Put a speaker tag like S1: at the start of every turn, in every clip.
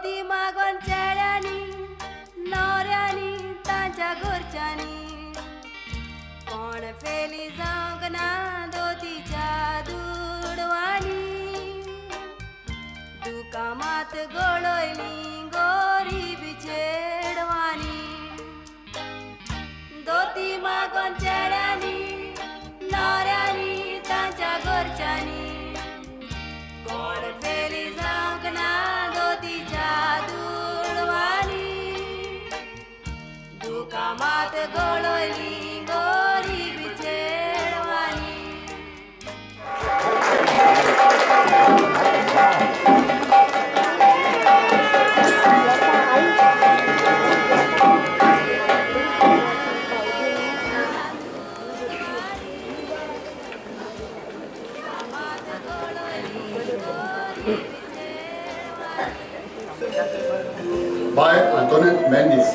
S1: दोती मागोन चेड्यांनी न्हवऱ्यांनी तांच्या घरच्यांनी कोण फेली जावंक ना दोतीच्या दुडवांनी दुकां मात गळयली गरीब चेडवांनी दोती मागोन चेड्यांनी न्हवऱ्यांनी तांच्या घरच्यांनी कोण फेली जावंक ना दोतीच्या दुडवांनी दुकां मात गळयली गरीब चेडवांनी.
S2: बाय आंतोनेत मेंडीस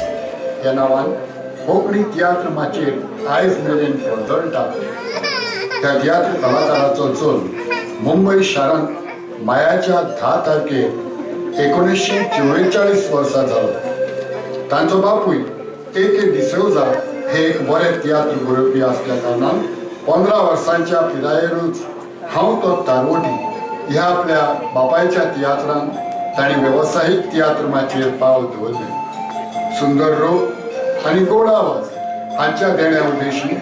S2: ह्या नांवान कोंकणी तियात्र माचयेर आयज मेरेन पर्जळटा. त्या तियात्र कलाकाराचो जल्म मुंबय शारांत मायाच्या 10 तारखेर 1944 वर्सा जालो. तांचो बापूय ए के डिसोजा हे एक बरे तियात्र बरोवपी आसल्या कारणान 15 वर्सांच्या पिरायेरूच हांव तो तारवटी ह्या आपल्या बापायच्या तियात्रान तांणी वेवसायीक तियात्र माचयेर पावल दवरलें. सुंदर रूप आनी गोड आवाज हांच्या देण्या उद्देशी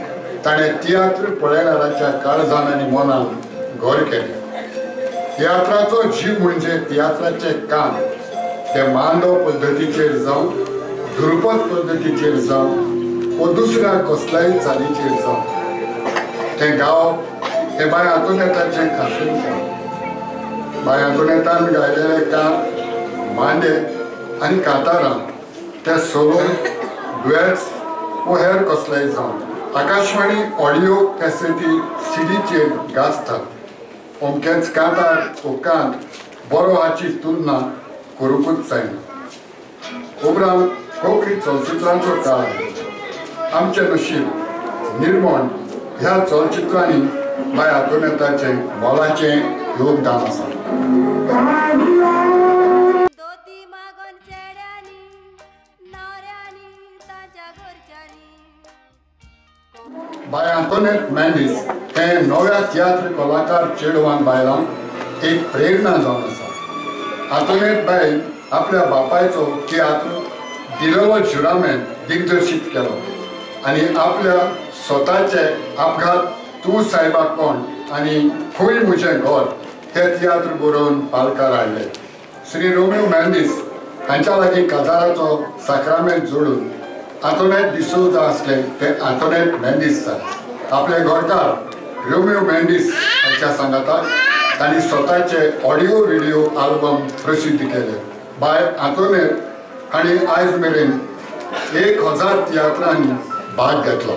S2: ताणें तियात्र पळयणाराच्या काळजान आनी मनान घर केलें. तियात्राचो जीव म्हणजे तियात्राचें काम, ते मांडो पद्दतीचेर जावं, ध्रुपद पद्दतीचेर जावं वो दुसऱ्या कसल्याय चालीचेर जावं, तें गावप हें बाय आंतोनेताचें खाशेलें. बाय आंतोनेतान गायलेले काम, मांडे आनी कांतारां ते सोलो, डुएट्स वो हेर कसलेय जावं आकाशवाणी ऑडियो कॅसेटी सीडीचेर गाजतात. अमकेंच कांतार वो कांत बरो हाची तुलना करूंकूच जायना. उपरांत कोंकणी चलचित्रांचो काळ, आमचें नशीब, निर्मण ह्या चलचित्रांनी बाय आंतोनेताचें मोलाचें योगदान आसा.
S1: दोती मागोन चेड्यांनी न्हवऱ्यांनी तांच्या घरच्यांनी.
S2: बाय आंतोनेत मेंडीस हे नव्या तियात्र कलाकार चेडवान बायलांक एक प्रेरणा जावन आसा. आंतोनेत बायन आपल्या बापायचो तियात्र दिलेलो जुरामेन दिग्दर्शीत केलो आनी आपल्या स्वताचे अपघात तूं सायबा कोण आनी खंय म्हजें घर हे तियात्र बरोवन पालकार हाडले. श्री रोमियो मेंडीस हांच्या लागीं काजाराचो साक्रामेंत जोडून आंतोनेत डिसोजा आसले ते आंतोनेत मेंडीस जाले. आपले घरकार रोमियो मेंडीस हांच्या सांगाताक तांणी स्वताचे ऑडियो व्हिडियो आल्बम प्रसिद्ध केले. बाय आंतोनेत हांणी आयज मेरेन 1000 तियात्रांनी भाग घेतलो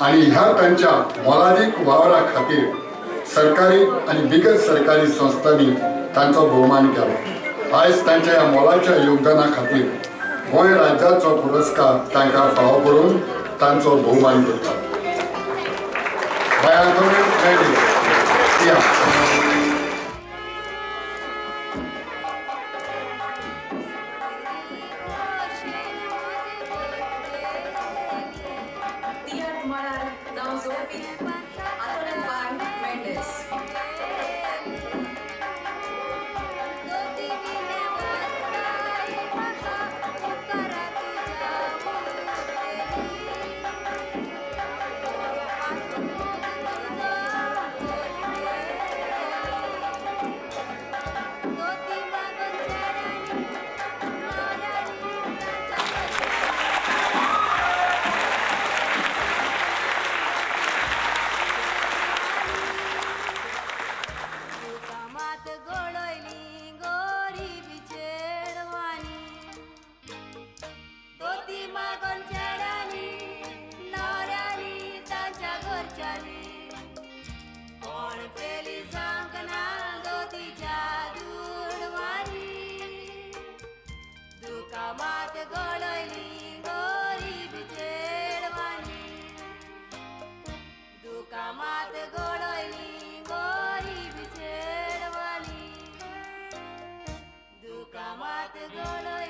S2: आनी ह्या तांच्या मोलादीक वावरा खातीर सरकारी आनी बिगर सरकारी संस्थांनी तांचो भोवमान केलो. आयज तांच्या ह्या मोलाच्या योगदाना खातीर गोंय राज्याचो पुरस्कार तांकां फावो करून तांचो भोवमान करता. बाय आंतोनेत मेंडीस.
S3: तियात्र मळार नांव जोडपी आंतोनेत बाय मेंडीस.
S1: दोती विणें वाजताय म्हाका उपकारा तुज्या उरतली बरो पासत मोग तुजो दोती मागोन चेड्यांनी न्हवऱ्यांनी तांच्या घरच्यांनी. दुकां मात गळयली गरीब चेडवांनी दोती मागोन चेड्यांनी न्हवऱ्यांनी तांच्या घरच्यांनी कोण फेली जावंक ना दोतीच्या दुडवांनी दुकां मात गळयली गरीब चेडवांनी दुकां मात गळयली गरीब चेडवांनी दुकां मात वात गोडयली.